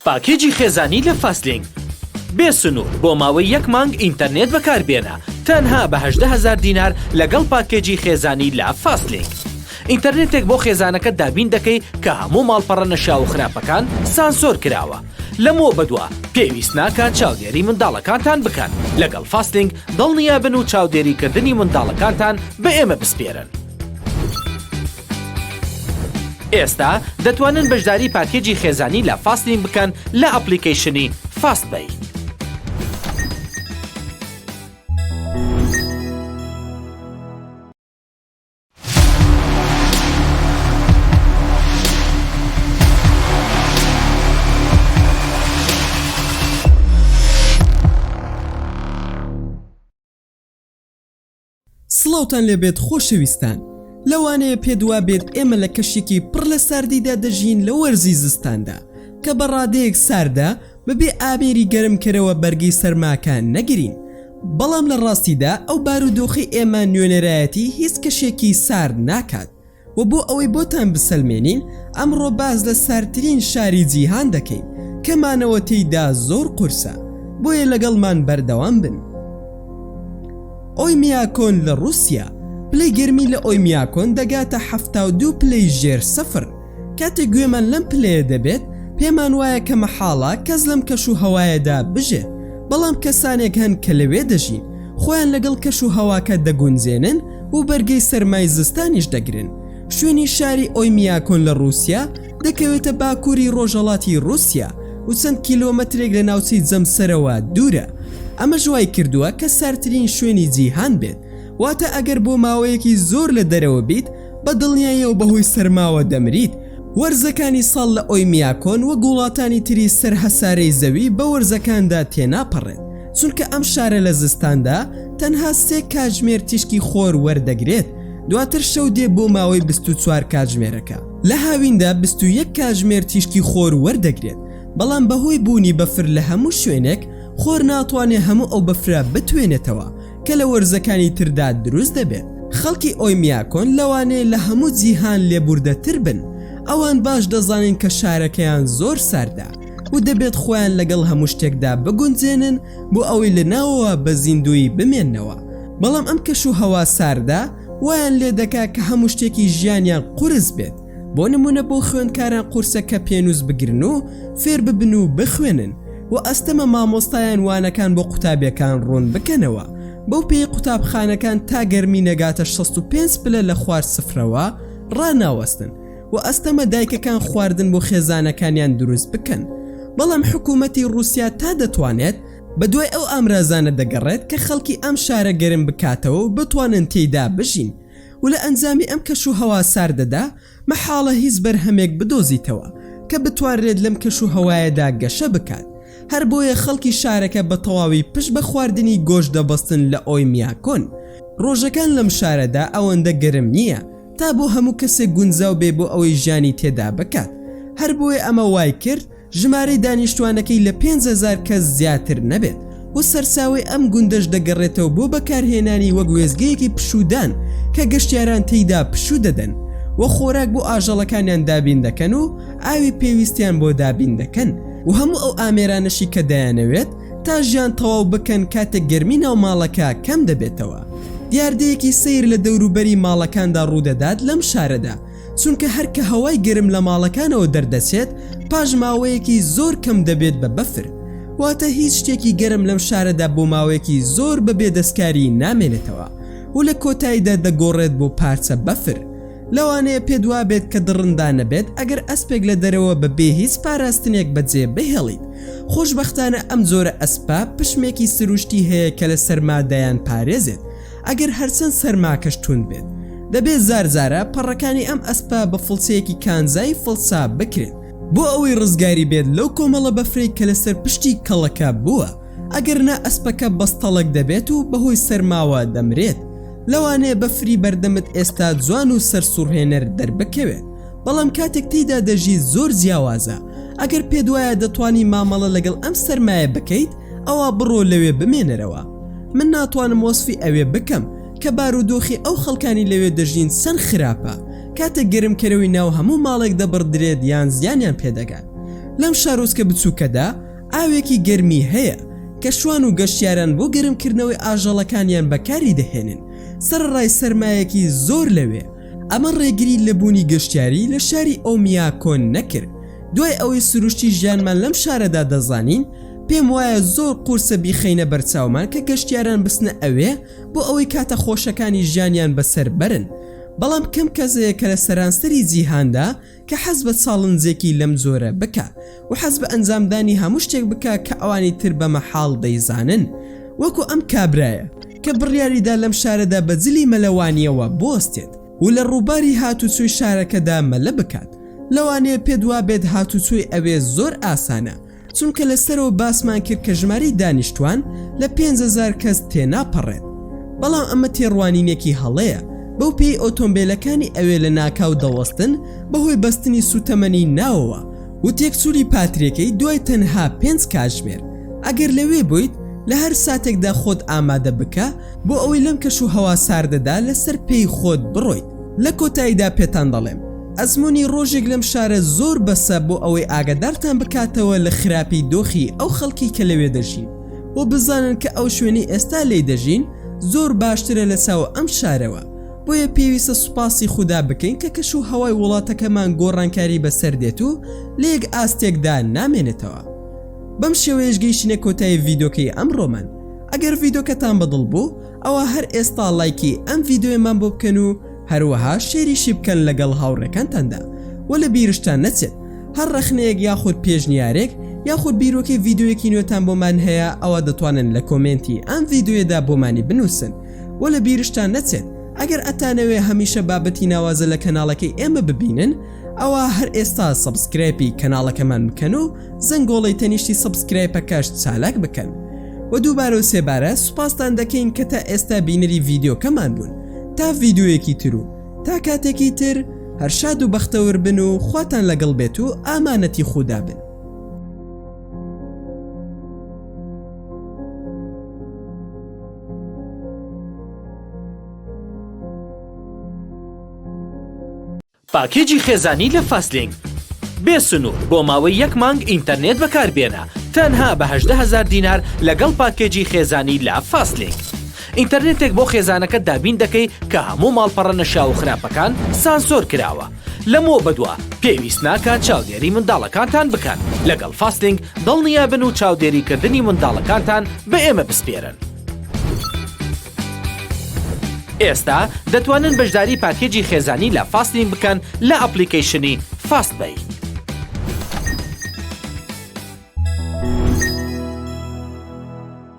پاکێجی خێزانی لە فاستلینک بێ سنوور بۆ ماوەی یەک مانگ ئینتەرنێت بەکاربێنە تەنها بە 18 هەزار دینار لەگەڵ پاکێجی خێزانی لە فاستلینک ئینتەرنێتێک بۆ خێزانەکەت دابین دەکەی کە هەموو ماڵپەڕە نەشیاو و خراپەکان سانسۆر کراوە لەمەوە بەدوا پێویست ناکات چاودێری منداڵەکانتان بکەن لەگەڵ فاستلینک دڵنیابن و چاودێریکردنی منداڵەکانتان بە ئێمە بسپێرن. ئێستا دەتوانن بەشداری پاکێجی خێزانی لە فاستلینک بکەن لە ئەپلیکەیشنی فاست پەی. سڵاوتان لێبێت خۆشەویستان لەوانەیە پێت وابێت ئێمە لە کەشێکی پڕ لە ساردیدا دەژین لە وەرزی زستاندا کە بە ڕادەیەک ساردە بەبێ ئامێری گەرمکەرەوە بەرگەی سەرماکە نەگرین بەڵام لە ڕاستیدا ئەو بارودۆخەی ئێمە نوێنەرایەتی هیچ کەشێکی سارد ناکات و بۆ ئەوەی بۆتان بسەلمێنین ئەمڕۆ باس لە ساردترین شاری جیهان دەکەین کە مانەوە تێیدا زۆر قورسە بۆیە لەگەڵمان بەردەوام بن. ئۆیمیاکۆن لە ڕووسیا، پلەی گەرمی لە ئۆیمیاکۆن دەگاتە 72 پلەی ژێر سفر، کاتێک گوێمان لەم پلەیە دەبێت پێمان وایە کە مەحاڵە کەس لەم کەش و هەوایەدا بژێت، بەڵام کەسانێک هەن کە لەوێ دەژین خۆیان لەگەڵ کەش و هەواکە دەگونجێنن و بەرگەی سەرمای زستانیش دەگرن. شوێنی شاری ئۆیمیاکۆن لە ڕووسیا دەکەوێتە باکووری ڕۆژهەڵاتی ڕووسیا و چەند کیلۆمەترێک لە ناوچەی جەمسەرەوە دوورە. ئەمەش وای کردووە کە ساردترین شوێنی جیهان بێت. واتە ئەگەر بۆ ماوەیەکی زۆر لە دەرەوە بیت، بە دڵنیاییەوە بەهۆی سەرماوە دەمریت. وەرزەکانی ساڵ لە ئۆیمیاکۆن وەک وڵاتانی تری سەر هەسارەی زەوی بە وەرزەکاندا تێناپەڕێت، چونکە ئەم شارە لە زستاندا تەنها سێ کاتژمێر تیشکی خۆر وەردەگرێت، دواتر شەو دێ بۆ ماوەی 24 کاتژمێرەکە. لە هاویندا 21 کاتژمێر تیشکی خۆر وەردەگرێت، بەڵام بەهۆی بوونی بەفر لە هەموو شوێنێک، خۆر ناتوانێ هەموو ئەو بەفرە بتوێنێتەوە کە لە وەرزەکانی تردا دروست دەبێت. خەڵکی ئۆیمیاکۆن لەوانەیە لە هەموو جیهان لێبوردەتر بن، ئەوان باش دەزانن کە شارەکەیان زۆر ساردە و دەبێت خۆیان لەگەڵ هەموو شتێکدا بگونجێنن بۆ ئەوەی لە ناوەوە بە زیندوویی بمێننەوە، بەڵام ئەم کەش و هەوا ساردە وایان لێدەکا کە هەموو شتێکی ژیانیان قورس بێت، بۆ نموونە بۆ خوێندکاران قورسە کە پێنووس بگرن و فێر ببن و بخوێنن و ئەستەمە مامۆستایان وانەکان بۆ قوتابیەکان ڕوون بکەنەوە، بەو پێیەی قوتابخانەکان تا گەرمی نەگاتە 65 پلە لە خوار سفرەوە ڕاناوەستن و ئەستەمە دایکەکان خواردن بۆ خێزانەکانیان دروست بکەن بەڵام حکوومەتی ڕووسیا تا دەتوانێت بەدوای ئەو ئامرازانە دەگەڕێت کە خەڵکی ئەم شارە گەرم بکاتەوە و بتوانن تێیدا بژین و لە ئەنجامی ئەم کەش و هەوا ساردەدا مەحاڵە هیچ بەرهەمێک بدۆزیتەوە کە بتوانرێت لەم کەش و هەوایەدا گەشە بکات، هەر بۆیە خەڵکی شارەکە بە تەواوی پشت بە خواردنی گۆشت دەبەستن لە ئۆیمیاکۆن. ڕۆژەکان لەم شارەدا ئەوەندە گەرم نییە تا بۆ هەموو کەسێک گونجاو بێ بۆ ئەوەی ژیانی تێدا بکات، هەر بۆیە ئەمە وای کرد ژمارەی دانیشتوانەکەی لە 5000 کەس زیاتر نەبێت و سەرچاوەی ئەم گوندەش دەگەڕێتەوە بۆ بەکارهێنانی وەک وێستگەیەکی پشوودان کە گەشتیاران تێیدا پشوو دەدەن و خۆراک بۆ ئاژەڵەکانیان دابین دەکەن و ئاوی پێویستیان بۆ دابین دەکەن و هەموو ئەو ئامێرانەشی کە دەیانەوێت تا ژیان تەواو بکەن کاتێک گەرمی ناو ماڵەکە کەم دەبێتەوە. دیاردەیەکی سەیر لە دەوروبەری ماڵەکاندا ڕوودەدات لەم شارەدا چونکە هەر کە هەوای گەرم لە ماڵەکانەوە دەردەچێت پاش ماوەیەکی زۆر کەم دەبێت بە بەفر واتە هیچ شتێکی گەرم لەم شارەدا بۆ ماوەیەکی زۆر بە بێ دەستکاری نامێنێتەوە و لە کۆتاییدا دەگۆڕێت بۆ پارچە بەفر لەوانەیە پێت وابێت کە دڕندانە بێت ئەگەر ئەسپێک لە دەرەوە بە بێ هیچ پاراستنێک بەجێ بهێڵیت خۆشبەختانە ئەم جۆرە ئەسپە پشمێکی سروشتی هەیە کە لە سەرما دەیانپارێزێت ئەگەر هەرچەند سەرماکەش توند بێت. دەبێت جار جارە پەڕەکانی ئەم ئەسپە بە فڵچەیەکی کانزایی فڵچە بکرێت بۆ ئەوەی ڕزگاری بێت لەو کۆمەڵە بەفرەی کە لەسەر پشتی کەڵەکە بووە ئەگەر نا ئەسپەکە بەستەڵەک دەبێت و بەهۆی سەرماوە دەمرێت. لەوانەیە بەفری بەردەمت ئێستا جوان و سەرسوڕهێنەر دەربکەوێت بەڵام کاتێک تێیدا دەژیت زۆر جیاوازە. ئەگەر پێت وایە دەتوانی مامەڵە لەگەڵ ئەم سەرمایە بکەیت ئەوا بڕۆ لەوێ بمێنەرەوە. من ناتوانم وەسفی ئەوێ بکەم کە بارودۆخی ئەو خەڵکانی لەوێ دەژین چەند خراپە کاتێک گەرمکەرەوەی ناو هەموو ماڵێک دەبڕدرێت یان زیانیان پێدەگات. لەم شارۆچکە بچووکەدا ئاوێکی گەرمی هەیە کە شوان و گەشتیاران بۆ گەرمکردنەوەی ئاژەڵەکانیان بەکاری دەهێنن، سەرەڕای سەرمایەکی زۆر لەوێ، ئەمە ڕێگری لە بوونی گەشتیاری لە شاری ئۆمیاکۆن نەکرد. دوای ئەوەی سروشتی ژیانمان لەم شارەدا دەزانین، پێم وایە زۆر قورسە بیخەینە بەرچاومان کە گەشتیاران بچنە ئەوێ بۆ ئەوەی کاتە خۆشەکانی ژیانیان بەسەر بەرن. بەڵام کەم کەس هەیە کە لە سەرانسەری جیهاندا کە حەز بە challenge ێکی لەم جۆرە بکا و حەز بە ئەنجامدانی هەموو شتێک بکا کە ئەوانی تر بە مەحاڵ دەیزانن وەکو ئەم کابرایە کە بڕیاریدا لەم شارەدا بە جلی مەلەوانیەوە بوەستێت و لە ڕووباری هاتوچۆی شارەکەدا مەلە بکات لەوانەیە پێت وابێت هاتوچۆی ئەوێ زۆر ئاسانە چونکە لە سەرەوە باسمان کرد کە ژمارەی دانیشتوان لە 5000 کەس تێناپەڕێت. بەڵام ئەمە تێڕوانینێکی هەڵەیە، بەو پێی ئۆتۆمبێلەکانی ئەوێ لە ناکاو دەوەستن بەهۆی بەستنی سوتەمەنی ناوەوە و تێکچوونی پاتریەکەی دوای تەنها پێنج کاتژمێر. ئەگەر لەوێ بوویت لە هەر ساتێکدا خۆت ئامادە بکە بۆ ئەوەی لەم کەش و هەوا ساردەدا لەسەر پێی خۆت بڕۆیت. لە کۆتاییدا پێتان دەڵێم ئەزموونی ڕۆژێک لەم شارە زۆر بەسە بۆ ئەوەی ئاگادارتان بکاتەوە لە خراپی دۆخی ئەو خەڵکی کە لەوێ دەژین و بزانن کە ئەو شوێنەی ئێستا لێی دەژین زۆر باشترە لە چاو ئەم شارەوە بۆیە پێویستە سوپاسی خودا بکەین کە کەش و هەوای وڵاتەکەمان گۆڕانکاری بەسەر دێت و لە یەک ئاستێکدا نامێنێتەوە. بەم شێوەیەش گەیشتینە کۆتایی ڤیدۆکەی ئەمڕۆمان ئەگەر ڤیدۆکەتان بەدڵ بوو ئەوا هەر ئێستا ڵایکی ئەم ڤیدۆیەمان بۆ بکەن و هەروەها share یشی بکەن لەگەڵ هاوڕێکانتاندا وە لە بیرشتان نەچێت هەر ڕەخنەیەک یاخود پێشنیارێک یاخود بیرۆکەی ڤیدۆیەکی نوێتان بۆمان هەیە ئەوا دەتوانن لە comment ی ئەم ڤیدۆیەدا بۆمانی بنوسن وە لە بیرشتان نەچێت ئەگەر ئەتانەوێ هەمیشە بابەتی ناوازە لە کەناڵەکەی ئێمە ببینن ئەوا هەر ئێستا subscribe ی کەناڵەکەمان بکەن و زەنگۆڵەی تەنیشتی subscribe ەکەش چالاک بکەن وە دووبارە و سێبارە سوپاستان دەکەین کە تا ئێستا بینەری ڤیدیۆکەمان بوون تا ڤیدیۆیەکی تر و تا کاتێکی تر هەر شاد و بەختەور بن و خواتان لەگەڵ بێت و ئامانەتی خودا بن. پاکێجی خێزانی لە فاستلینک بێ سنوور بۆ ماوەی یەک مانگ ئینتەرنێت بەکاربێنە تەنها بە 18 هەزار دینار لەگەڵ پاکێجی خێزانی لە فاستلینک ئینتەرنێتێک بۆ خێزانەکەت دابین دەکەی کە هەموو ماڵپەڕە نەشیاو و خراپەکان سانسۆر کراوە لەمەوە بەدوا پێویست ناکات چاودێری منداڵەکانتان بکەن لەگەڵ فاستلینک دڵنیابن و چاودێریکردنی منداڵەکانتان بە ئێمە بسپێرن. ئێستا دەتوانن بەشداری پاکێجی خێزانی لە فاستلینک بکەن لە ئەپڵیکەیشنی فاست پەی.